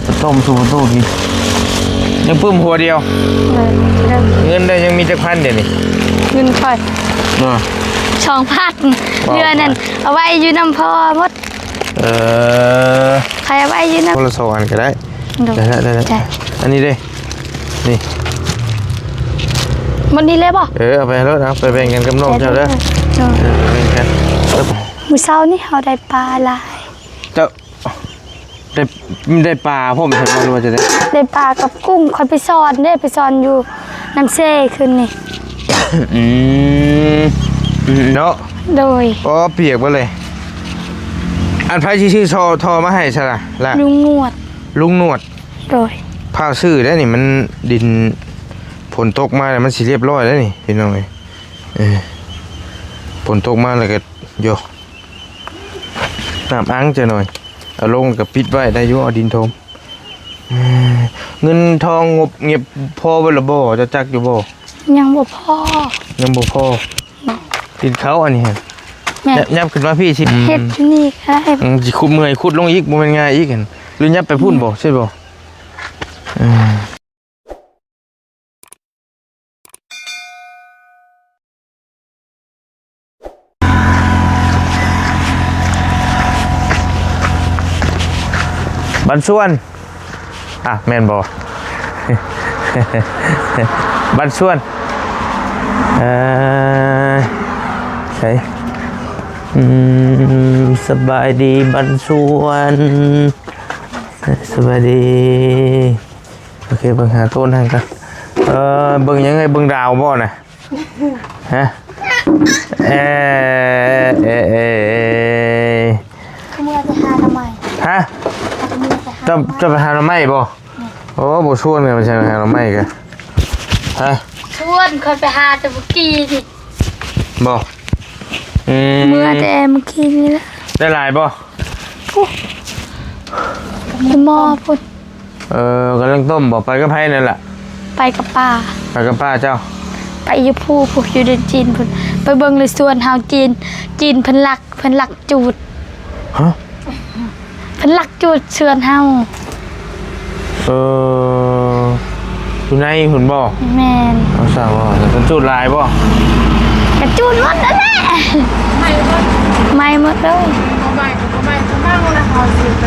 ຕົ້ມສູ່ຕູ້ຕູ້ກິນ ຍັງປຶ້ມຫົວດຽວ. ເອີ ເງິນໄດ້ຍັງມີຈັກພັນດຽວນີ້? ເງິນຂ້ອຍ ເອີ ສອງພັນ ເຫຼືອນັ້ນເອົາໄວ້ຢູ່ນຳພໍ່ໝົດ. ເອີ ໃຜເອົາໄວ້ຢູ່ນຳ ຄົນລະສອງອັນກໍໄດ້. ໂດຍ ໄດ້ລະ ໄດ້ລະ ອັນນີ້ເດ້ ນີ້ ໝົດນີ້ເລີຍບໍ່? ເອີ ເອົາໄປໂລດ ເອົາໄປແບ່ງກັນກັບນ້ອງເຈົ້າເດີ. ໂດຍ ເອີ ແບ່ງກັນ. ມື້ເຊົ້ານີ້ເຮົາໄດ້ປາຫຼາຍ. ເຈົ້າ ໄດ້ ໄດ້ປາພ້ອມຊັ້ນບໍ່ ຫຼືວ່າຈັ່ງໃດ? ໄດ້ປາກັບກຸ້ງ ຂ້ອຍໄປຊ່ອນເດ້ ໄປຊ່ອນຢູ່ນ້ຳເຊຄືນນີ້. ອືມ ເນາະ ໂດຍ. ອໍ ປຽກເບິດເລີຍ. ອັນໃຜຊິຊື້ທໍ່ ທໍ່ມາໃຫ້ຊະລະ ລະ? ລຸງໜວດ ລຸງໜວດ. ໂດຍ. ພາຊື້ໄດ້ນີ້ ມັນດິນ ຝົນຕົກມາແລ້ວມັນຊິລຽບຮ້ອຍໄດ້ນີ້ ພີ່ນ້ອງເອີຍ. ເອີ ຝົນຕົກມາແລ້ວກໍ ໂຢ ນ້ຳອັ່ງຈັກໜ່ອຍ ເອົາລົງແລ້ວກໍປິດໄວ້ໄດ້ຢູ່ ເອົາດິນຖົມ. ເອີ ເງິນທອງງົບເຫງັບພໍເບິດລະບໍ່? ເຈົ້າຈັກຢູ່ບໍ່? ຍັງບໍ່ພໍ ຍັງບໍ່ພໍ. ກິນເຂົ້າອັນນີ້ຫັ້ນ ແມ່ນ. ຫຍັບຂຶ້ນມາພີ້ຊິ ເຮັດຢູ່ນີ້ກໍໄດ້. ອືມ ຊິຂຸດ ເມື່ອຍຂຸດລົງອີກ ບໍ່ແມ່ນງ່າຍອີກຫັ້ນ. ຫຼືຫຍັບໄປພຸ້ນບໍ່? ອືມ ໃຊ່ບໍ່? ເອີ. ບັນຊວນ ອ່ະ ແມ່ນບໍ່? ບັນຊວນ ເອີ ໃສ ອືມ ສະບາຍດີບັນຊວນ ສະບາຍດີ. ໂອເຄ ເບິ່ງຫາໂຕນັ້ນກ່ອນ. ເອີ ເບິ່ງຫຍັງເອີຍ? ເບິ່ງດາວບໍ່ນະ? ຮະ? ເອີ ເອີ ເອີ ເອີ ເມື່ອໄປຫາໜໍ່ໄມ້. ຮະ? ເມື່ອໄປຫາ ເຈົ້າ ໜໍ່ໄມ້ ເຈົ້າໄປຫາໜໍ່ໄມ້ບໍ່? ອືມ ໂອ້ ບໍ່ຊວນກັນໄປຫາໜໍ່ໄມ້ກະ. ຮະ? ຊວນຂ້ອຍໄປຫາແຕ່ມື້ກີ້ນີ້. ບໍ່? ອືມ ເມື່ອແຕ່ມື້ກີ້ນີ້ລະ. ໄດ້ຫຼາຍບໍ່? ພຸ້ນ ໝໍພຸ້ນ. ເອີ ກຳລັງຕົ້ມບໍ່? ໄປກັບໃຜນັ້ນລະ? ໄປກັບປ້າ. ໄປກັບປ້າເຈົ້າ? ໄປຢູ່ພູ້ ຢູ່ດິນຈີນພຸ້ນ. ໄປເບິ່ງໃນສວນເຮົາ ຈີນ ຈີນເພິ່ນລັກ ເພິ່ນລັກຈູດ. ຮະ? ເພິ່ນລັກຈູດສວນເຮົາ. ເອີ ຢູ່ໃນພຸ້ນບໍ່? ແມ່ນ. ເອົາ ສ້າງວ່າ ເພິ່ນຈູດຫຼາຍບໍ່? ກະຈູດໝົດຫັ້ນແຫຼະ. ໄໝ້ໝົດ ໄໝ້ໝົດເລີຍ. ບໍ່ໄໝ້ກໍບໍ່ໄໝ້ ເຂົາເມົາແລ້ວເຂົາຊິໄປ.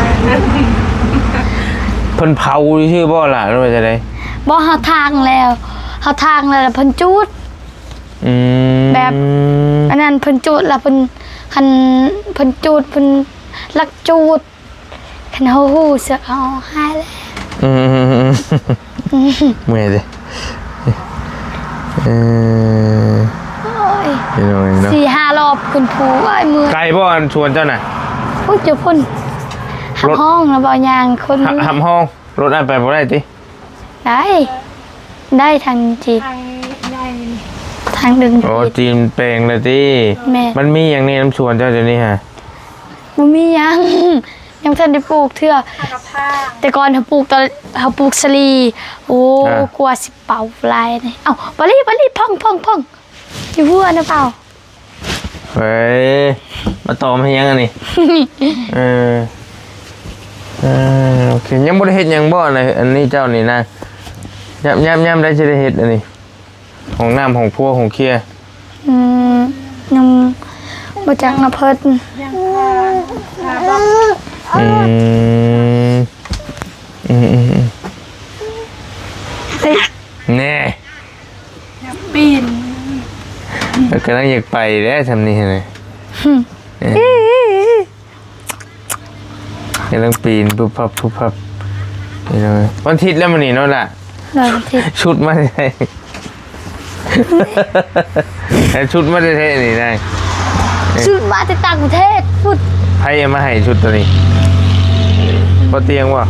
ເພິ່ນເຜົາຊື່ໆບໍ່ລະ ຫຼືວ່າຈັ່ງໃດ? ບໍ່ ເຮົາຖາງແລ້ວ ເຮົາຖາງແລ້ວ ແລ້ວເພິ່ນຈູດ. ອືມ ແບບ ອັນນັ້ນ ເພິ່ນຈູດແລ້ວເພິ່ນ ຄັນເພິ່ນຈູດ ເພິ່ນລັກຈູດ. ຄັນເຮົາຮູ້ສຶກເຮົາຮ້ອງໄຫ້ແລ້ວ. ອືມ ເມື່ອຍເດ້. ເອີ ໂອ້ຍ ພີ່ນ້ອງເອີຍເນາະ ສີ່ຫ້າລອບຂຶ້ນພູ. ໂອ້ຍ ເມື່ອຍ. ໄກບໍ່ ອັນສວນເຈົ້ານະ? ພຸ້ນ ຢູ່ພຸ້ນ. ຮັບ ລົດ ຮອງນະ ບໍ່ຍ່າງຄົນ ຮັບ ຮັບຮອງ. ລົດອັນໄປບໍ່ໄດ້ຕິ? ໄດ້ ໄດ້ທາງຈີນ ທາງໃຫຍ່ນີ້ ທາງເດີນ. ໂອ້ ຈີນແປງແລ້ວຕິ? ແມ່ນ. ມັນມີຫຍັງແດ່ນຳສວນເຈົ້າດຽວນີ້ຫະ? ບໍ່ມີຫຍັງ ຍັງບໍ່ທັນໄດ້ປູກເທື່ອ. ແຕ່ກ່ອນເຮົາປູກ ຕອນເຮົາປູກສາລີ ໂອ້ ອ່າ ກວ່າຊິເປົ່າຫຼາຍນີ້. ເອົ້າ ປາລີ ປາລີ ພອງ ພອງ ພອງ ຢູ່ຫົວນະເປົ່າ. ເອີຍ ມາຕອມໃຫ້ຫຍັງອັນນີ້? ເອີ ເອີ ໂອເຄ. ຍັງບໍ່ໄດ້ເຮັດຫຍັງບໍ່ ອັນນີ້ເຈົ້ານີ້ນາ? ຍາມ ຍາມ ຍາມໃດຊິໄດ້ເຮັດອັນນີ້? ຫ້ອງນ້ຳ ຫ້ອງຄົວ ຫ້ອງເຄຍ. ອືມ ຍັງບໍ່ຈັກນະເພິ່ນ. ອືມ ອືມ ອືມ ອືມ ເອີຍ ແນ່ ຢາກປີນ ກໍກຳລັງຢາກໄປແຫຼະ ຊ່ຳນີ້ຫັ້ນນະ. ເອີ ກຳລັງປີນປຸບປັບ ປຸບປັບ. ວັນທິດແລ້ວມື້ນີ້ເນາະລະ? ໂດຍ ວັນທິດ. ຊຸດມາແຕ່ໃສ? ຊຸດມາແຕ່ໃສນີ້ນາຍ? ຊຸດມາແຕ່ຕ່າງປະເທດພຸ້ນ. ໃຜເອົາມາໃຫ້ຊຸດໂຕນີ້? ບໍ່ຕຽງບໍ່?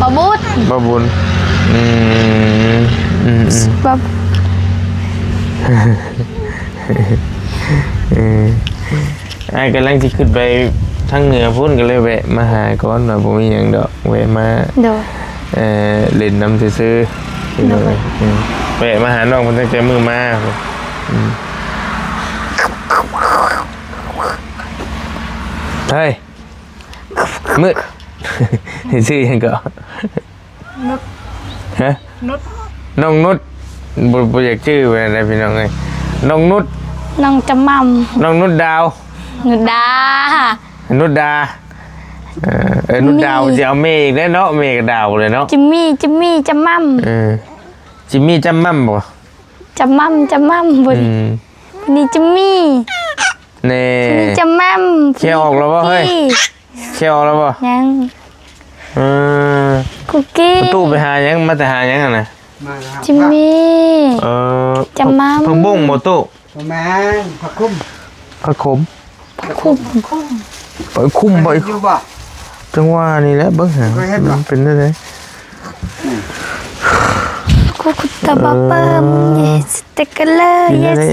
ບໍ່ບຸນ ບໍ່ບຸນ. ອືມ ອືມ ອືມ ບໍ່ ເອີ ອ້າຍກຳລັງຊິຂຶ້ນໄປທາງເໜືອພຸ້ນ ກໍເລີຍແວະມາຫາກ່ອນ ວ່າບໍ່ມີຫຍັງດອກ ແວະມາ ໂດຍ ເອີ ຫຼິ້ນນຳຊື່ໆ. ໂດຍ ອືມ ແວະມາຫານ້ອງເພິ່ນຕັ້ງແຕ່ມື້ມາ. ອືມ ເຮີ້ຍ ມືດ ຊື່ຫຍັງເກາະ? ນຸດ ຮະ? ນຸດ ນ້ອງນຸດ ບໍ່ ບໍ່ຢາກຈື່ປານໃດພີ່ນ້ອງເອີຍ. ນ້ອງນຸດ ນ້ອງຈະໝ່ຳ ນ້ອງນຸດດາວ ນຸດດາ ນຸດດາ. ເອີ ນຸດດາວ ຊິເອົາແມ່ອີກແລ້ວເນາະ ແມ່ກໍດາວເລີຍເນາະ. ຈິມມີ ຈິມມີ ຈະໝ່ຳ ເອີ ຈິມມີ ຈະໝ່ຳບໍ່? ຈະໝ່ຳ ຈະໝ່ຳ ອືມ ນີ້ຈະມີ ແນ່ ນີ້ຈະໝ່ຳ. ເຄຍອອກແລ້ວບໍ່ເຮີ້ຍ? ເຄຍອອກແລ້ວບໍ່? ຍັງ ເອີ ຄຸກກີ້ ປະຕູໄປຫາຫຍັງ? ມາແຕ່ຫາຫຍັງຫັ້ນນະ? ມາຫາ ຈິມມີ ເອີ ຈະໝ່ຳ ຜັກບົ້ງບໍ່ຕູ້? ບໍ່ແມ່ນ ຜັກຂຸມ ຜັກຂົມ ຜັກຂຸມ ເອີ ຂຸມບໍ່? ຢູ່ບໍ່? ຈັ່ງຫວະນີ້ແຫຼະ ເບິ່ງຫາ ເຄີຍເຫັນບໍ່? ມັນເປັນແນວໃດ? ອືມ ກູຄຸດຕະບະເປີມ ເອີ ເຢສ ເຕັກເກເລີ ເຢສ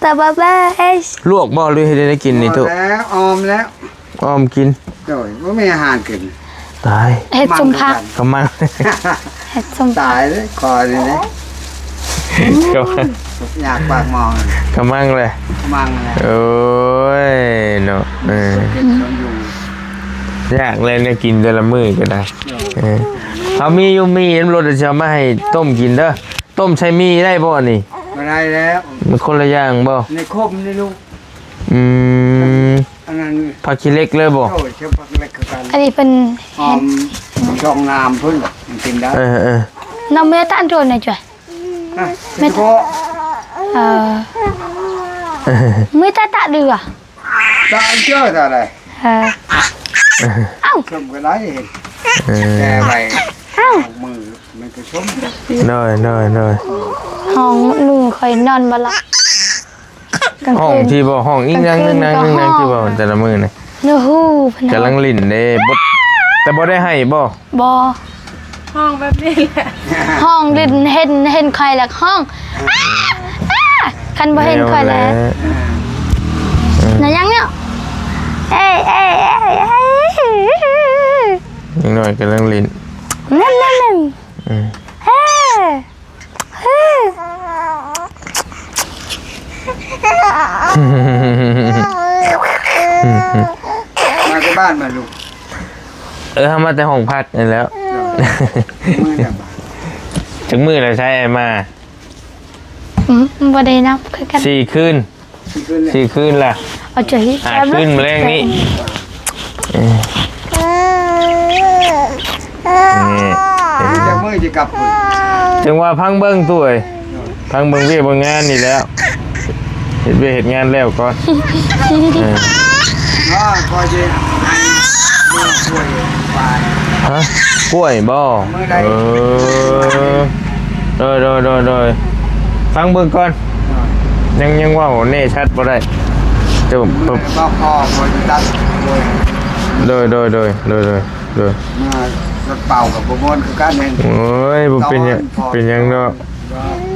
ຕະບະເບີ ເອສ. ລວກບໍ່ ຫຼືເຮັດແນວໃດກິນນີ້ຕູ້? ບໍ່ແລ້ວ ອອມແລ້ວ ອອມກິນ. ໂດຍ ບໍ່ມີອາຫານກິນ. ຕາຍ ເຮັດສົມຜັກ ກຳມັງ ເຮັດສົມຜັກ. ຕາຍເລີຍ ຄອຍນີ້ເດ້ ກຳມັງ ຢາກປາກໝອງ ກຳມັງເລີຍ ກຳມັງເລີຍ. ໂອ້ຍເນາະ ເອີ ຢາກແລ້ວແນວກິນແຕ່ລະມື້ກໍໄດ້. ເອີ ເຮົາມີຢູ່ ມີຢູ່ລົດ ຊິເອົາມາໃຫ້ຕົ້ມກິນເດີ. ຕົ້ມໃສ່ໝີ່ໄດ້ບໍ່ນີ້? ບໍ່ໄດ້ແລ້ວ ມັນຄົນລະຢ່າງບໍ່? ໃນຄົມນີ້ລູກ. ອືມ ອັນນັ້ນ ຜັກຂີ້ເຫຼັກເລີຍບໍ່? ໂອ້ຍ ເຈົ້າຜັກເຫຼັກຄືກັນ. ອັນນີ້ເພິ່ນຫອມຊ່ອງນ້ຳພຸ້ນ ມັນກິນໄດ້. ເອີໆ ນ້ຳເມຕານໂຕນະຈ້ອຍ ອະ ເມຕາ ເອີ ເມຕາຕະເດືອ ຕາເຈີຕາໄດ ເອີ ເອົ້າ ຊົມກໍໄດ້ເຫັນ ເອີ ແຕ່ໄວ້ ເອົ້າ ມື ມັນກໍຊົມ. ໂດຍ ໂດຍ ໂດຍ. ຫ້ອງໜຶ່ງຂ້ອຍນອນບໍ່ຫຼັບ ກາງຄືນ ຫ້ອງທີ່ບໍ່ ຫ້ອງອີ່ຫຍັງ ກາງຄືນໜຶ່ງນາງ ກາງຄືນໜຶ່ງນາງ ຫ້ອງ ທີ່ບໍ່ ແຕ່ລະມື້ນີ້ ເນື້ອຫູ ກຳລັງຫຼິ້ນເດ້ ບໍ່ ແຕ່ບໍ່ໄດ້ໄຫ້ບໍ່? ບໍ່ ຮ້ອງແບບນີ້ແຫຼະ ຮ້ອງຫຼິ້ນ ເຫັນ ເຫັນຂ້ອຍແລ້ວຮ້ອງ ອ້າ ອ້າ ຄັນບໍ່ເຫັນຂ້ອຍແລ້ວ ນະຍັງເນາະ ເອີຍ ເອີຍ ເອີຍ ເອີຍ ເດັກນ້ອຍກຳລັງຫຼິ້ນ ນັ້ນໆ ອືມ ເອີ ເອີ ມາແຕ່ບ້ານມາລູກ. ເອີ ເຮົາມາແຕ່ຫ້ອງພັກນີ້ແຫຼ້ວ ມື້ນະ ຈັກມື້ແລ້ວໃຊ້ອ້າຍມາ? ອືມ ບໍ່ໄດ້ນັບຄືກັນ ສີ່ຄືນ ສີ່ຄືນແລ້ວ ສີ່ຄືນລະ ເອົາໃຈ ຫ້າຄືນມື້ແລງນີ້ ເອີ ນີ້ ຈັກມື້ຊິກັບພຸ້ນ ຈັ່ງວ່າຟັງເບິ່ງຕູ້ເອີຍ. ພັງເບິ່ງວຽກເບິ່ງງານນີ້ແຫຼ້ວ ເຮັດວຽກເຮັດງານແລ້ວກ່ອນ ເອີ ວ່າກໍຈະໃຫ້ເມືອກລ້ວຍປາຍ ຮະ ກ້ວຍບໍ່? ເອີ ໂດຍໆໆໆ ຟັງເບິ່ງກ່ອນ ຍັງ ຍັງເວົ້າແນ່ຊັດບໍ່ໄດ້ເຈົ້າ ເມື່ອບໍ່ພໍບໍ່ຈະຕັດ ໂດຍໆໆໆ ໂດຍ ມາລົດເປົ່າກໍບໍ່ມ່ວນຄືກັນເອງ ໂອ້ຍ ບໍ່ເປັນຫຍັງ ເປັນຫຍັງດອກ.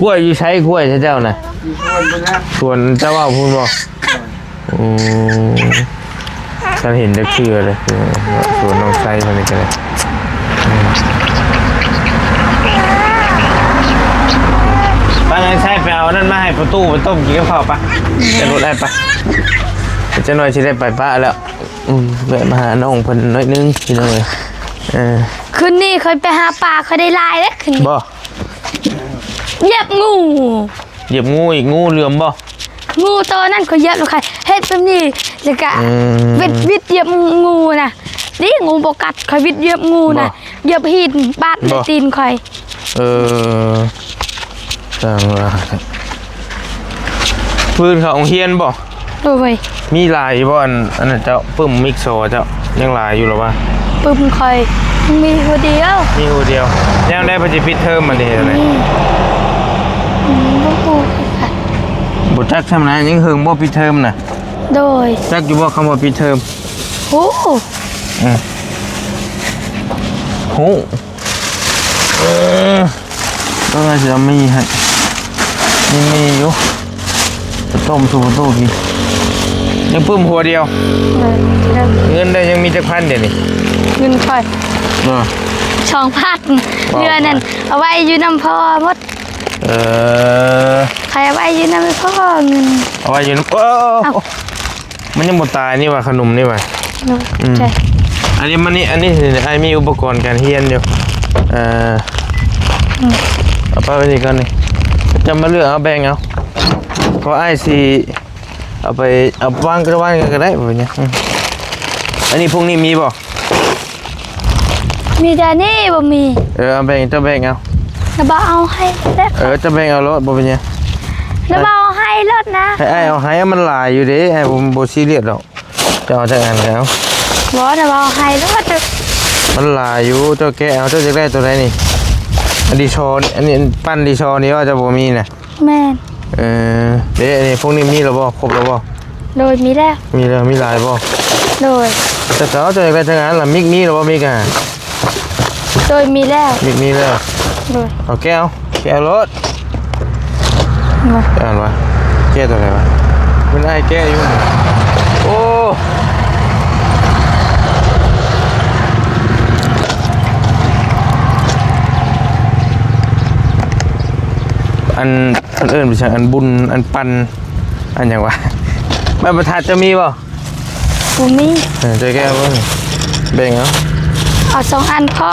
ກ້ວຍຢູ່ໃສ ກ້ວຍເຈົ້ານະ? ຢູ່ສວນພຸ້ນແຫຼະ ສວນເຈົ້າເວົ້າພຸ້ນບໍ່? ໂອ້ ຄັນເຫັນຈັກເທື່ອເລີຍ ສວນນ້ອງໄຊເພິ່ນນີ້ກໍໄດ້ ອືມ ໄປນາງໄຊ ໄປເອົາອັນນັ້ນມາໃຫ້ປະຕູ ໄປຕົ້ມກິນກັບເຂົ້າປະ ໃສ່ລົດໄດ້ປະ ຈັກໜ່ອຍຊິໄດ້ໄປປະແລ້ວ. ອືມ ແວະມາຫານ້ອງເພິ່ນໜ້ອຍໜຶ່ງພີ່ນ້ອງເອີຍ ເອີ ຄືນນີ້ຂ້ອຍໄປຫາປາ ຂ້ອຍໄດ້ຫຼາຍເດ້ຄືນນີ້ ບໍ່ ຢຽບງູ ຢຽບງູອີກ ງູເຫຼືອມບໍ່? ງູໂຕນັ້ນຂ້ອຍຢຽບ ແລ້ວຂ້ອຍເຮັດແບບນີ້ ແລ້ວກະ ອືມ ວິດ ວິດຢຽບງູນະ ດີງູບໍ່ກັດ ຂ້ອຍວິດຢຽບງູນະ ບໍ່ ຢຽບຫີນບາດໃນ ບໍ່ ຕີນຂ້ອຍ. ເອີ ຊ່າງວ່າ ຟືນເຂົ້າໂຮງຮຽນບໍ່? ໂດຍ ມີຫຼາຍຢູ່ບໍ່? ອັນ ອັນນັ້ນເຈົ້າ ປຶ້ມມິກໂຊເຈົ້າ ຍັງຫຼາຍຢູ່ລະວະ? ປຶ້ມຂ້ອຍມີຫົວດຽວ ມີຫົວດຽວ ຍາມໃດເພິ່ນຊິປິດເທີມບັດນີ້? ອືມ ອືມ ບໍ່ຮູ້ຄືກັນ ບໍ່ຈັກຊ່ຳນະ ຍັງເຫິງບໍ່ປິດເທີມນະ? ໂດຍ ຈັກຢູ່ບໍ່ຄຳວ່າປິດເທີມ? ຮູ້ ອືມ ຮູ້. ເອີ ເອີ ຊິເອົາໝີ່ໃຫ້ ມີໝີ່ຢູ່ ໄປຕົ້ມສູ່ປະຕູກິນ ຍັງປຶ້ມຫົວດຽວ ເອີ ເງິນໄດ້ຍັງມີຈັກພັນດຽວນີ້? ເງິນຂ້ອຍ ເອີ ສອງພັນ ເຫຼືອນັ້ນເອົາໄວ້ຢູ່ນຳພໍ່ໝົດ ເອີ ຂ້ອຍເອົາໄວ້ຢູ່ນຳພໍ່ເງິນ ເອົາໄວ້ຢູ່ນຳ ໂອ້ ເອົ້າ ມັນຍັງບໍ່ຕາຍນີ້ຫວ່າ ຂະໜົມນີ້ຫວ່າ ອືມ ໃຊ່ ອັນນີ້ມັນນີ້ ອັນນີ້ອ້າຍມີອຸປະກອນການຮຽນຢູ່ ເອີ ເອົາໄປໄວ້ນີ້ກ່ອນນີ້ ເຈົ້າມາເລືອກເອົາ ແບ່ງເອົາ ເພາະອ້າຍຊິເອົາໄປ ເອົາວາງ ວາງກັນກໍໄດ້ ບໍ່ເປັນຫຍັງ ອືມ ອັນນີ້ພວກນີ້ມີບໍ່? ມີແຕ່ນີ້ບໍ່ມີ ເອີ ເອົາແບ່ງ ເຈົ້າແບ່ງເອົາ ລະບໍ່ເອົາໃຫ້ແລ້ວ ເອີ ເຈົ້າແບ່ງເອົາໂລດ ບໍ່ເປັນຫຍັງ ລະບໍ່ເອົາໃຫ້ໂລດນະ ໃຫ້ອ້າຍເອົາໃຫ້ ມັນຫຼາຍຢູ່ເດ້ ອ້າຍບໍ່ ບໍ່ຊີຣຽສດອກ ເຈົ້າເອົາຈັກອັນກໍເອົາ ບໍ່ ລະບໍ່ເອົາໃຫ້ໂລດ ມັນຫຼາຍຢູ່ ເຈົ້າແກະເອົາ ເຈົ້າຢາກໄດ້ໂຕໃດນີ້ ອັນດີຊໍ ອັນນີ້ ອັນປັ້ນດີຊໍນີ້ວ່າເຈົ້າບໍ່ມີນະ ແມ່ນ ເອີ ເດ້ ອັນນີ້ພວກນີ້ມີແລ້ວບໍ່? ຄົບແລ້ວບໍ່? ໂດຍ ມີແລ້ວ ມີແລ້ວ ມີຫຼາຍບໍ່? ໂດຍ ແຕ່ເຈົ້າ ເຈົ້າຢາກໄດ້ຈັກອັນລະ? ມິກມີແລ້ວບໍ່? ມິກອະ ໂດຍ ມີແລ້ວ ມິກມີແລ້ວ ໂດຍ ເອົາແກະເອົາ ແກະເອົາໂລດ ມາ ແກະເອົາວະ ແກະໂຕໃດວະ? ມັນອ້າຍແກະຢູ່ ໂອ້ ອັນ ເພິ່ນເອີ້ນວ່າຫຍັງ ອັນບຸນ ອັນປັນ ອັນຫຍັງວະ ໄມ້ບັນທັດເຈົ້າມີບໍ່? ບໍ່ມີ ເອີ ເຈົ້າແກະເບິ່ງ ແບ່ງເອົາ ເອົາສອງອັນພໍ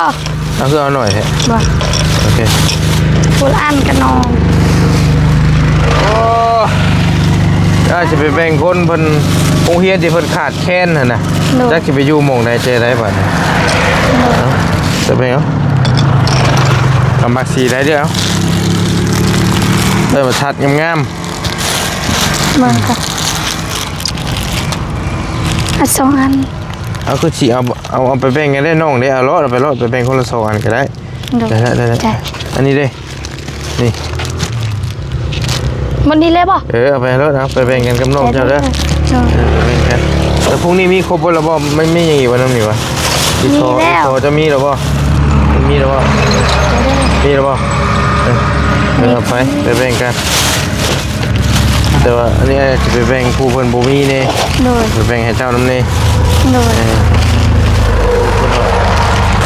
ເອົາ ຄືເອົາໜ້ອຍແທ້ ບໍ່ ໂອເຄ ຄົນລະອັນກັບນ້ອງ ໂອ້ ອາດຊິໄປແບ່ງຄົນເພິ່ນ ໂຮງຮຽນທີ່ເພິ່ນຂາດແຄນຫັ້ນນະ ໂດຍ ຈັກຊິໄປຢູ່ໝ່ອງໃດແຈໃດບາດນີ້ ໂດຍ ເອົາ ໄປແບ່ງເອົາ ເອົາມັກສີໃດເດີ້ ເອົາ ໄມ້ບັນທັດງາມໆ ເບິ່ງກ່ອນ ເອົາສອງອັນ ເອົາ ຄືຊິເອົາ ເອົາ ເອົາໄປແບ່ງກັນເດ້ນ້ອງເດ້ ເອົາໂລດ ເອົາໄປໂລດ ໄປແບ່ງຄົນລະສອງອັນກໍໄດ້ ໂດຍ ໄດ້ລະ ໄດ້ລະ ອັນນີ້ເດ້ ນີ້ ໝົດນີ້ເລີຍບໍ່? ເອີ ເອົາໄປໂລດ ເອົາໄປແບ່ງກັນກັບນ້ອງເຈົ້າເດີ ໂດຍ ເອີ ໄປແບ່ງກັນ ແລ້ວພວກນີ້ມີຄົບເບິດແລ້ວບໍ່? ມັນມີຫຍັງອີກວະ ນຳນີ້ວະ? ມີແລ້ວ ອີ່ພໍເຈົ້າມີແລ້ວບໍ່? ມີແລ້ວບໍ່? ມີແລ້ວບໍ່? ເອີ ເອົາໄປ ໄປແບ່ງກັນ ແຕ່ວ່າອັນນີ້ອາດຈະໄປແບ່ງຜູ້ເພິ່ນບໍ່ມີແດ່ ໂດຍ ໄປແບ່ງໃຫ້ເຈົ້ານຳແດ່ ໂດຍ ເອີ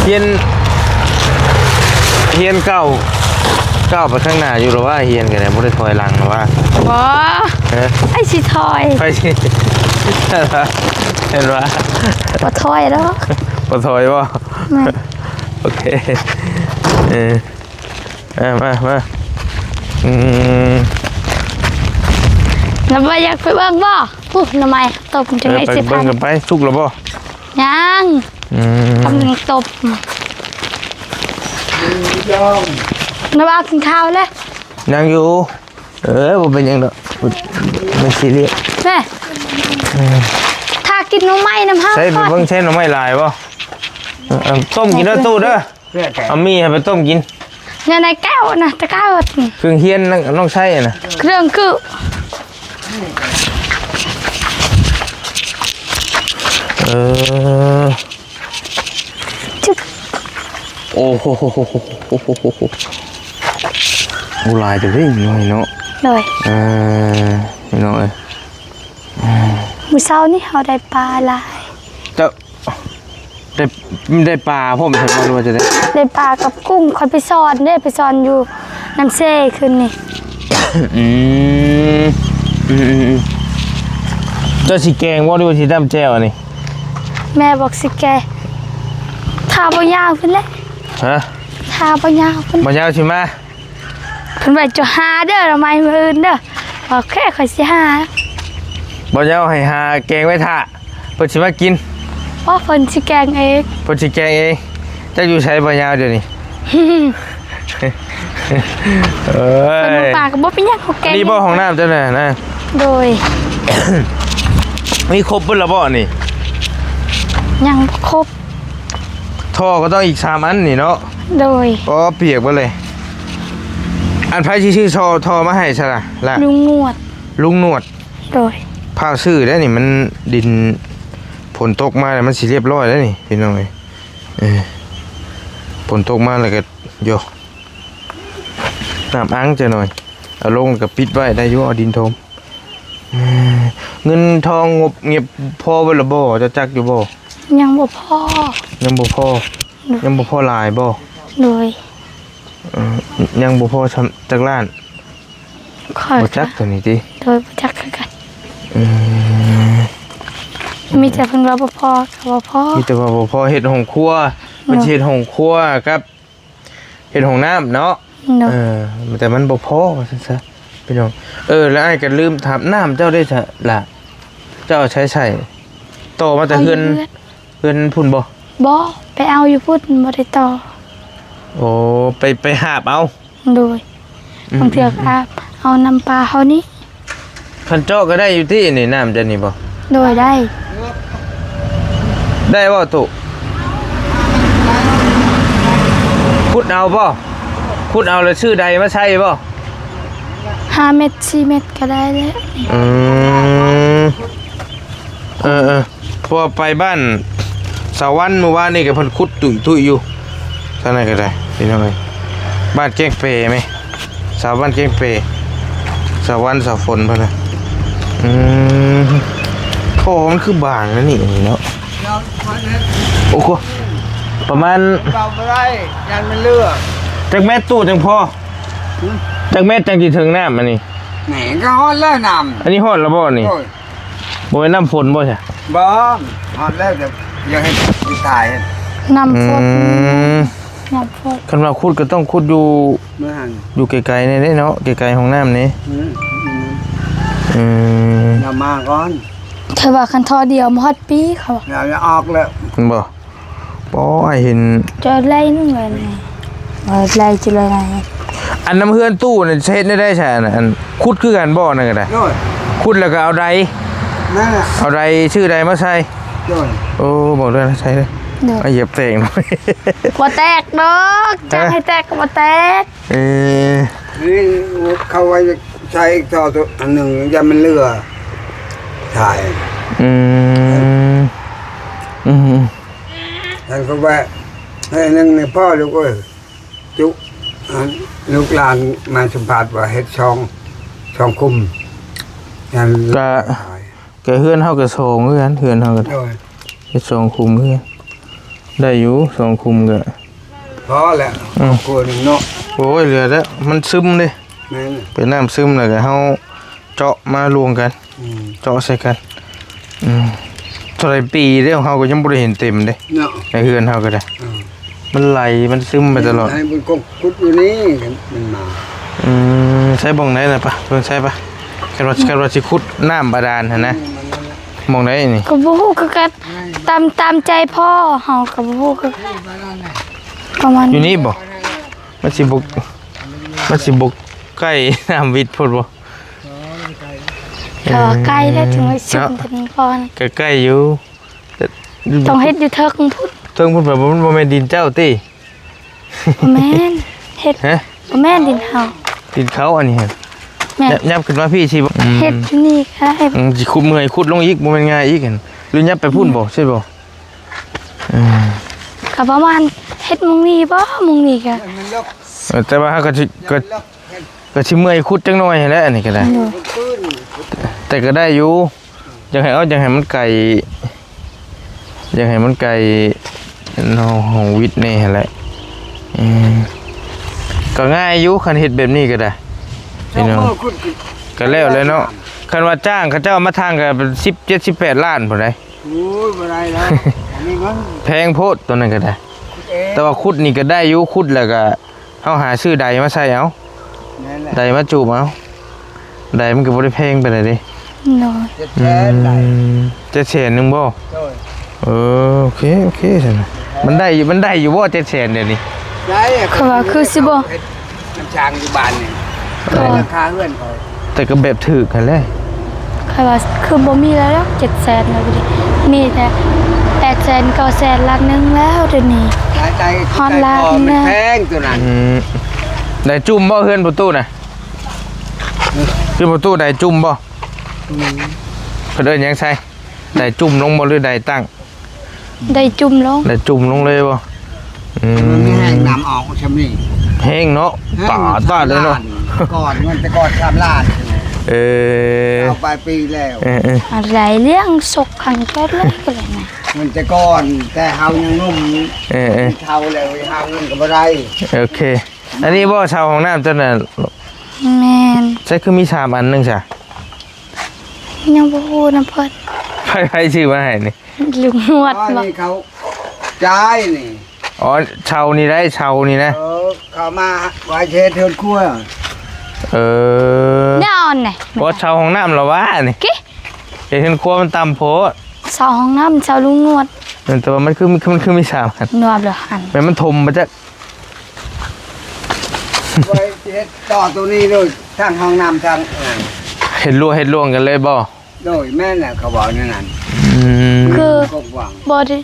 ຮຽນ ຮຽນກ້າວ ກ້າວໄປຂ້າງໜ້າຢູ່ລະວ່າ ຮຽນກໍໄດ້ ບໍ່ໄດ້ຖອຍຫຼັງລະວ່າ ບໍ່ ຮະ ໃຜຊິຖອຍ ໃຜຊິ ເຫັນວ່າ ເຫັນວ່າ ບໍ່ຖອຍດອກ ບໍ່ຖອຍບໍ່? ແມ່ນ ໂອເຄ ເອີ ມາ ມາ ມາ ອືມ ແລ້ວບໍ່ຢາກໄປເບິ່ງບໍ່? ພຸ້ນ ໜໍ່ໄມ້ຕົບ ເອີ ໄປເບິ່ງກັນໄປ ສຸກແລ້ວບໍ່? ຍັງ ອືມ ກຳລັງຕົບ ແລ້ວວ່າກິນຂ້າວແລ້ວ? ຍັງຢູ່ ເອີ ບໍ່ເປັນຫຍັງດອກ ບໍ່ຊີຣຽສ ແມ່ ເອີ ຖ້າກິນໜໍ່ໄມ້ນຳເຮົາ ໃຊ້ໄປເບິ່ງ ໃຊ້ໜໍ່ໄມ້ຫຼາຍບໍ່? ເອີ ຕົ້ມກິນເດີຕູ້ເດີ ເອົາໝີ່ໃຫ້ໄປຕົ້ມກິນ ແນວໃນແກ້ວນະ ຕະກ້າ ເຄື່ອງຮຽນນ້ອງໄຊນະ ເຄື່ອງຄື ເອີ ໂອ້ໂຫ ໂອ້ ຫຼາຍເດີເນາະ ໂດຍ ເອີ ພີ່ນ້ອງເອີຍ ມື້ເຊົ້ານີ້ເຮົາໄດ້ປາຫຼາຍ ເຈົ້າ ໄດ້ ໄດ້ປາພ້ອມຊັ້ນບໍ່ ຫຼືວ່າຈັ່ງໃດ? ໄດ້ປາກັບກຸ້ງ ຂ້ອຍໄປສອນເດ້ ໄປສອນຢູ່ນ້ຳເຊຄືນນີ້ ອືມ ອືມໆໆ ເຈົ້າຊິແກງບໍ່ ຫຼືວ່າຊິຕຳແຈ່ວອັນນີ້? ແມ່ບອກຊິແກງ ຖ້າບໍ່ຍາວພຸ້ນແຫຼະ ຮະ ຖ້າບໍ່ຍາວພຸ້ນ ບໍ່ຍາວຊິມາ ເພິ່ນວ່າຈະຫາເດີ ໜໍ່ໄມ້ມື້ອື່ນເດີ ໂອເຄ ຂ້ອຍຊິຫາ ບໍ່ເຈົ້າໃຫ້ຫາແກງໄວ້ຖ້າ ເພິ່ນຊິມາກິນ ບໍ່ ເພິ່ນຊິແກງເອງ ເພິ່ນຊິແກງເອງ ຈັກຢູ່ໃສບໍ່ຍາວດຽວນີ້ ເອີຍ ເພິ່ນບໍ່ປາກກໍບໍ່ເປັນຫຍັງ ເຮົາແກງ ນີ້ບໍ່ຫ້ອງນ້ຳເຈົ້ານະ ນະ ໂດຍ ມີຄົບເບິດແລ້ວບໍ່ນີ້? ຍັງບໍ່ຄົບ ທໍ່ກໍຕ້ອງອີກສາມອັນນີ້ເນາະ ໂດຍ ອໍ ປຽກເບິດເລີຍ ອັນໃຜຊິຊື້ທໍ່ ທໍ່ມາໃຫ້ຊະລະ ລະ ລຸງໜວດ ລຸງໜວດ ໂດຍ ພາຊື້ໄດ້ນີ້ ມັນດິນຝົນຕົກມາແລ້ວ ມັນຊິລຽບຮ້ອຍແລ້ວນີ້ ພີ່ນ້ອງເອີຍ ເອີ ຝົນຕົກມາແລ້ວກໍ ໂຢ ນ້ຳອັ່ງຈັກໜ່ອຍ ເອົາລົງແລ້ວກໍປິດໄວ້ໄດ້ຢູ່ ເອົາດິນຖົມ ເງິນທອງງົບເຫງັບພໍເບິດລະບໍ່? ເຈົ້າຈັກຢູ່ບໍ່? ຍັງບໍ່ພໍ ຍັງບໍ່ພໍ ໂດຍ ຍັງບໍ່ພໍຫຼາຍບໍ່? ໂດຍ ເອີ ຍັງບໍ່ພໍສ່ຳຈັກລ້ານ? ຂ້ອຍ ບໍ່ຈັກໂຕນີ້ຕິ? ໂດຍ ບໍ່ຈັກຄືກັນ ອືມ ມີແຕ່ເພິ່ນວ່າບໍ່ພໍກໍບໍ່ພໍ ມີແຕ່ວ່າບໍ່ພໍເຮັດຫ້ອງຄົວ ເພິ່ນຊິເຮັດຫ້ອງຄົວກັບເຮັດຫ້ອງນ້ຳເນາະ ໂດຍ ເອີ ແຕ່ມັນບໍ່ພໍວ່າຊັ້ນຊະ ພີ່ນ້ອງ. ເອີ ແລ້ວອ້າຍກໍລືມຖາມ ນ້ຳເຈົ້າເດ້ຊະຫຼ້າ ເຈົ້າເອົາໃສໃສ່? ຕໍ່ມາແຕ່ເຮືອນ ເອົາຢູ່ເຮືອນ ເຮືອນພຸ້ນບໍ່? ບໍ່ ໄປເອົາຢູ່ພຸ້ນ ບໍ່ໄດ້ຕໍ່. ໂອ້ ໄປ ໄປຫາບເອົາ? ໂດຍ ອືມ ບາງເທື່ອກໍຫາບເອົານຳປາເຮົານີ້. ຄັນເຈາະກໍໄດ້ຢູ່ຕິ ນີ້ ນ້ຳຈາກນີ້ບໍ່? ໂດຍ ໄດ້. ໄດ້ບໍ່ຕຸ? ຂຸດເອົາບໍ່? ຂຸດເອົາແລ້ວຊື້ໃດມາໃສ່ບໍ່? ຫ້າແມັດ ສີ່ແມັດກໍໄດ້ແລ້ວ. ອືມ ເອີໆ ເພາະວ່າໄປບ້ານສາວວັນມື້ວານນີ້ກໍເພິ່ນຂຸດຕຸ້ຍໆຢູ່ ທາງນັ້ນກໍໄດ້ ພີ່ນ້ອງເອີຍ. ບ້ານແກ້ງເປແມ ສາວບ້ານແກ້ງເປ ສາວວັນ ສາວຝົນເພິ່ນນະ. ອືມ ໂອ້ ມັນຄືບາງນະນີ້ເນາະ. ໂອ້ໂຫ ປະມານ ເວົ້າບໍ່ໄດ້ ຢ້ານມັນເຫຼືອ. ຈັກແມັດຕູ້ຈັ່ງພໍ? ຫຶ? ຈັກແມັດຈັ່ງຊິເຖິງນ້ຳອັນນີ້? ແໝ ກໍຮອດແລ້ວນ້ຳ ອັນນີ້ຮອດແລ້ວບໍ່ນີ້? ໂອ້ຍ ບໍ່ແມ່ນນ້ຳຝົນບໍ່ຊະ? ບໍ່ ຮອດແລ້ວ ແຕ່ຢາກໃຫ້ໄປຖ່າຍ ນ້ຳຝົນ ອືມ ນ້ຳຝົນ. ຄັນວ່າຂຸດກໍຕ້ອງຂຸດຢູ່ ເມືອງ ຢູ່ໄກໆ ແດ່ເນາະ ໄກໆ ຫ້ອງນ້ຳນີ້. ອືມ ອືມ ອືມ ດຽວມາກ່ອນ ແຕ່ວ່າຄັນທໍ່ດຽວມາຮອດປີ ເຂົາວ່າ ດຽວຈະອອກແລ້ວ ແມ່ນບໍ່? ບໍ່ ອ້າຍເຫັນ ຈະໄລ່ໜຶ່ງເລີຍນີ້ ເອີ ໄລ່ຈະໄລ່ ອັນນຳເຮືອນຕູ້ນັ້ນເຮັດແນວໃດຊະ? ອັນ ອັນ ຂຸດຄືກັນບໍ່? ນັ້ນກໍໄດ້ ໂດຍ ຂຸດແລ້ວກໍເອົາໃດ ນັ້ນແຫຼະ ເອົາໃດ ຊື້ໃດມາໃສ່ ໂດຍ ໂອ້ ບອກເລີຍໃສ່ເລີຍ ໂດຍ ອາ ຢຽບແຕກ ບໍ່ແຕກດອກ ຮະ ຈ້າງໃຫ້ແຕກກໍບໍ່ແຕກ. ເອີ ນີ້ເຂົາໄວ້ໃສ່ທໍ່ໂຕອັນໜຶ່ງ ຢ້ານມັນເຫຼືອ ຖ່າຍ ອືມ ອືມ ແລ້ວກໍວ່າ ເຮັດໜຶ່ງນີ້ພໍລູກເອີຍ ຈຸ ອັນ ລູກຫຼານມາສຳພາດວ່າເຮັດຊ່ອງ ຊ່ອງຄຸມ ອັນ ກະ ກະເຮືອນເຮົາກະສອງເຮືອນ ເຮືອນເຮົາກະ ໂດຍ ເຮັດສອງຄຸມເຮືອນ ໄດ້ຢູ່ສອງຄຸມກະ ພໍແລ້ວ ອືມ ຄົວໜຶ່ງເນາະ ໂອ້ຍ ເຫຼືອແລ້ວ ມັນຊຶມເດ້ ແມ່ນ ເປັນນ້ຳຊຶມ ແລ້ວກະເຮົາເຈາະມາລວມກັນ ອືມ ເຈາະໃສ່ກັນ ອືມ ເທົ່າໃດປີເດ້ ຂອງເຮົາກໍຍັງບໍ່ໄດ້ເຫັນເຕັມເດ້ ເນາະ ໃນເຮືອນເຮົາກໍໄດ້ ອືມ ມັນໄຫຼ ມັນຊຶມໄປຕະຫຼອດ ໃຫ້ມັນກົກຂຸດຢູ່ນີ້ ມັນມາ ອືມ ໃສ່ບ່ອນໃດນະ ປະ ເບິ່ງໃສ່ປະ ຄັນວ່າ ຄັນວ່າຊິຂຸດນ້ຳບາດານຫັ້ນນະ ອືມ ບ່ອນໃດນີ້ ກໍບໍ່ຮູ້ຄືກັນ ຕາມ ຕາມໃຈພໍ່ ເຮົາກໍບໍ່ຮູ້ຄືກັນ ປະມານ ຢູ່ນີ້ບໍ່? ມັນຊິບໍ່ ມັນຊິບໍ່ໃກ້ນ້ຳວິດໂພດບໍ່? ກໍໃກ້ແລ້ວ ເອີ ເຖິງໄປສຸດ ເນາະ ເຖິງກ່ອນ ກໍໃກ້ຢູ່ ແຕ່ຕ້ອງເຮັດຢູ່ເທິງພຸ້ນ ເທິງພຸ້ນ ແບບວ່າມັນບໍ່ແມ່ນດິນເຈົ້າຕິ? ບໍ່ແມ່ນ ເຮັດ ຮະ? ບໍ່ແມ່ນດິນເຮົາ ດິນເຂົາອັນນີ້ຫັ້ນ ແມ່ນ ຍ- ຍັບຂຶ້ນມາພີ້ຊິບໍ່? ອືມ ເຮັດຢູ່ນີ້ກໍໄດ້ ອືມ ຊິຂຸດ ເມື່ອຍຂຸດລົງອີກ ບໍ່ແມ່ນງ່າຍອີກຫັ້ນ ຫຼືຍັບໄປພຸ້ນບໍ່? ອືມ ໃຊ່ບໍ່? ອືມ ກໍປະມານເຮັດໝ່ອງນີ້ບໍ່? ໝ່ອງນີ້ກໍ ເອີ ແຕ່ວ່າເຮົາກໍຊິ ກໍ ກໍຊິເມື່ອຍຂຸດຈັກໜ້ອຍຫັ້ນແຫຼະ ອັນນີ້ກໍໄດ້ ໂດຍ ແຕ່ກໍໄດ້ຢູ່ ຢາກໃຫ້ເອົາ ຢາກໃຫ້ມັນໄກ ຢາກໃຫ້ມັນໄກຫ້ອງ ຫ້ອງວິດແດ່ຫັ້ນແຫຼະ ອືມ ກໍງ່າຍຢູ່ ຄັນເຮັດແບບນີ້ກໍໄດ້ ພີ່ນ້ອງ ກໍແລ້ວແຫຼະເນາະ ຄັນວ່າຈ້າງເຂົາເຈົ້າມາທາງກໍເປັນສິບເຈັດ ສິບແປດລ້ານພຸ້ນໃດ ໂອ້ຍ ບໍ່ໄດ້ແລ້ວ ອັນນີ້ມັນແພງໂພດ ໂຕນັ້ນກໍໄດ້ ແຕ່ວ່າຂຸດນີ້ກໍໄດ້ຢູ່ ຂຸດແລ້ວກໍ ເຮົາຫາຊື້ໃດມາໃສ່ເອົາ ແມ່ນແຫຼະ ໃດມາຈູບເອົາ ໃດມັນກໍບໍ່ໄດ້ແພງປານໃດເດ້ ໂດຍ ເຈັດແສນ ອືມ ເຈັດແສນໜຶ່ງບໍ່? ໂດຍ ເອີ ໂອເຄ ໂອເຄຊັ້ນນະ ມັນໄດ້ຢູ່ ມັນໄດ້ຢູ່ບໍ່ ເຈັດແສນດຽວນີ້? ໄດ້ ຂ້ອຍວ່າຄືຊິບໍ່ ເຮັດນ້ຳຊາງຢູ່ບ້ານນີ້ ກໍລາຄາເຮືອນຂ້ອຍ ແຕ່ກໍແບບຖືກຫັ້ນແຫຼະ ຂ້ອຍວ່າຄືບໍ່ມີແລ້ວດອກ ເຈັດແສນແລ້ວ ມີແຕ່ແປດແສນ ເກົ້າແສນ ລ້ານໜຶ່ງແລ້ວດຽວນີ້ ຮອດລ້ານແລ້ວ ມັນແພງຕົວນັ້ນ ອືມ ໄດ້ຈຸ່ມບໍ່ເຮືອນປະຕູນະ? ເຮືອນປະຕູໄດ້ຈຸ່ມບໍ່? ອືມ ເພິ່ນເອີ້ນຫຍັງໃສ່ ໄດ້ຈຸ່ມລົງບໍ່ ຫຼືໄດ້ຕັ້ງ? ໄດ້ຈຸ່ມລົງ ໄດ້ຈຸ່ມລົງເລີຍບໍ່? ອືມ ມັນມີແຮງນ້ຳອອກຊ່ຳນີ້ ແຮງເນາະ ແຮງ ຕາຍຕາຍເລີຍເນາະ ກ່ອນ ເງິນແຕ່ກ່ອນສາມລ້ານ ເອີ ເອົາໄປປີແລ້ວ ເອີໆ ອາໄລລ້ຽງສົກຂັງແກ້ວເລີຍກໍເລີຍນະ ເງິນແຕ່ກ່ອນ ແຕ່ເຮົາຍັງໜຸ່ມ ເອີໆ ເຖົ້າແລ້ວຫາເງິນກໍບໍ່ໄດ້ ໂອເຄ ອັນນີ້ບໍ່ເຊົ່າຫ້ອງນ້ຳເຈົ້ານະ? ແມ່ນ ໃຊ້ຄືມີສາມອັນໜຶ່ງຊະ? ຍັງບໍ່ຮູ້ນຳເພິ່ນ ໃຜ ໃຜຊື້ມາໃຫ້ນີ້? ລຸງນວດ ອໍ ບໍ່? ນີ້ເຂົາຈ່າຍນີ້. ອໍ ເຊົ່ານີ້ໄດ້ ເຊົ່ານີ້ນະ. ເອີ ເຂົາມາວ່າຊິເຮັດເຮືອນຄົວ. ເອີ ແນວນັ້ນແຫຼະ. ບໍ່ ເຊົ່າຫ້ອງນ້ຳລະວ່ານີ້ ເຮັດເຮືອນຄົວມັນຕ່ຳໂພດ. ເຊົ່າຫ້ອງນ້ຳ ເຊົ່າລຸງນວດ. ເອີ ແຕ່ວ່າມັນຄື ມັນຄື ມັນຄືມີສາມອັນ. ນວດລະອັນ ແມ່ນມັນຖົມມາຈັກ ໄວ້ເຮັດຕໍ່ໂຕນີ້ເລີຍ ທັງຫ້ອງນ້ຳ ທັງອັນນັ້ນ. ເຮັດລວງ ເຮັດລວງກັນເລີຍບໍ່? ໂດຍ ແມ່ນແຫຼະ ເຂົາເວົ້າແນວນັ້ນ. ອືມ ຄື ກວ້າງ ບໍ່ໄດ້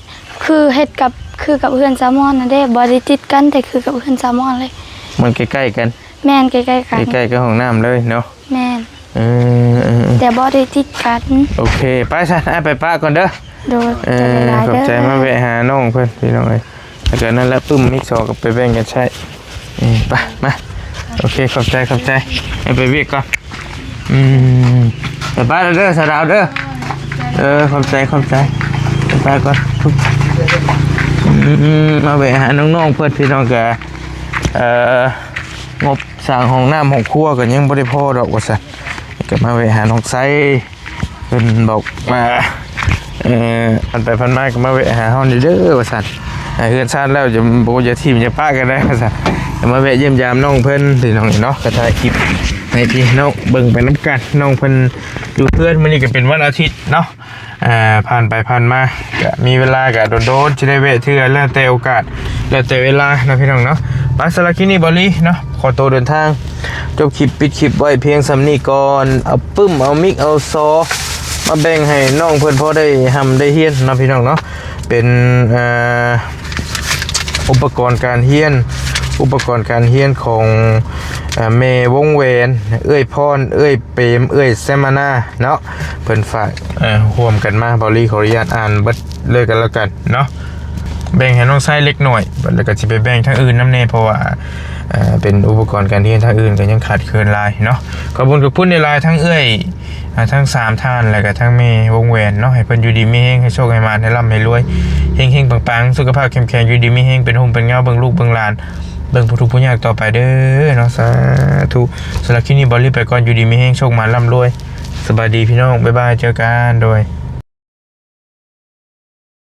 ຄືເຮັດກັບ ຄືກັບເຮືອນສາວມອນນັ້ນເດ້ ບໍ່ໄດ້ຕິດກັນ ແຕ່ຄືກັບເຮືອນສາວມອນເລີຍ. ມັນໃກ້ໆກັນ. ແມ່ນ ໃກ້ໆກັນ ໃກ້ໆກັບຫ້ອງນ້ຳເລີຍເນາະ. ແມ່ນ ເອີ ເອີ ເອີ ແຕ່ບໍ່ໄດ້ຕິດກັນ. ໂອເຄ ໄປຊັ້ນ ອ້າຍໄປປະກ່ອນເດີ. ໂດຍ ເອີ ຂອບໃຈ ຂອບໃຈ ເດີ ມາແວະຫານ້ອງເພິ່ນ ພີ່ນ້ອງເອີຍ. ແລ້ວກໍນັ້ນແຫຼະ ປຶ້ມ ມິກສອງກໍໄປແບ່ງກັນໃຊ້. ເອີ ໄປ ມາ ໂອເຄ ຂອບໃຈ ຂອບໃຈ ໃຫ້ໄປວຽກກ່ອນ. ອືມ ໄປ ໄປເດີ ສາວດາວເດີ. ເອີ ຂອບໃຈ ຂອບໃຈ ໄປກ່ອນ. ອືມ ມາແວະຫານ້ອງໆເພິ່ນ ພີ່ນ້ອງ ກະ ເອີ ງົບສ້າງຫ້ອງນ້ຳຫ້ອງຄົວກໍຍັງບໍ່ໄດ້ພໍດອກວ່າຊັ້ນ ກໍມາແວະຫານ້ອງໄຊ. ເພິ່ນບອກວ່າ ເອີ ຜ່ານໄປຜ່ານມາກໍມາແວະຫາເຮົານີ້ເດີວ່າຊັ້ນ. ເຮືອນຊານແລ້ວ ຢ່າ ບໍ່ ຢ່າຖິ້ມຢ່າປະກັນໄດ້ວ່າຊັ້ນ. ມາແວະຢ້ຽມຢາມນ້ອງເພິ່ນ ພີ່ນ້ອງເນາະ ກໍຖ່າຍຄລິບໃຫ້ພີ່ນ້ອງເບິ່ງໄປນຳກັນ. ນ້ອງເພິ່ນຢູ່ເຮືອນ ມື້ນີ້ກໍເປັນວັນອາທິດເນາະ. ເອີ ຜ່ານໄປຜ່ານມາ ກະມີເວລາກະໂດນໆ ຊິໄດ້ແວະເທື່ອ ແລ້ວແຕ່ໂອກາດ ແລ້ວແຕ່ເວລາເນາະ ພີ່ນ້ອງເນາະ. ໄປ ສຳລັບຄລິບນີ້ ບອລລີເນາະ ຂໍໂຕເດີນທາງ ຈົບຄລິບ ປິດຄລິບໄວ້ພຽງສ່ຳນີ້ກ່ອນ. ເອົາປຶ້ມ ເອົາມິກ ເອົາຊໍ ມາແບ່ງໃຫ້ນ້ອງເພິ່ນພໍໄດ້ຮ່ຳໄດ້ຮຽນເນາະ ພີ່ນ້ອງເນາະ. ເປັນ ເອີ ອຸປະກອນການຮຽນ ອຸປະກອນການຮຽນຂອງ ເອີ ແມ່ວົງແຫວນ ເອື້ອຍພອນ ເອື້ອຍ ເປມ ເອື້ອຍແຊມມານາເນາະ ເພິ່ນຝາກ ເອີ ຮ່ວມກັນມາ. ບອລລີຂໍອະນຸຍາດອ່ານເບິດເລີຍກັນແລ້ວກັນເນາະ. ແບ່ງໃຫ້ນ້ອງຊາຍເລັກນ້ອຍ ແລ້ວກໍຊິໄປແບ່ງທາງອື່ນນຳແດ່ ເພາະວ່າ ເອີ ເປັນອຸປະກອນການຮຽນ ທາງອື່ນກໍຍັງຂາດເຂີນຫຼາຍເນາະ. ຂອບຄຸນ ຂອບຄຸນຫຼາຍໆ ທັງເອື້ອຍ ອ່າ ທັງສາມທ່ານ ແລ້ວກໍທັງແມ່ວົງແຫວນເນາະ ໃຫ້ເພິ່ນຢູ່ດີມີແຮງ ໃຫ້ໂຊກໃຫ້ໝານ ໃຫ້ລ່ຳໃຫ້ລວຍ ເຮັງໆ ປັງໆ ສຸຂະພາບເຂັ້ມແຂງ ຢູ່ດີມີແຮງ ເປັນຮົ່ມເປັນເງົາ ເບິ່ງລູກເບິ່ງຫຼານ ເບິ່ງຜູ້ທຸກຜູ້ຍາກຕໍ່ໄປເດີເນາະ. ສາທຸ. ສຳລັບຄລິບນີ້ ບອລລີໄປກ່ອນ ຢູ່ດີມີແຮງ ໂຊກໝານ ລ່ຳລວຍ. ສະບາຍດີພີ່ນ້ອງ ບາຍບາຍ ເຈີກັນ ໂດຍ.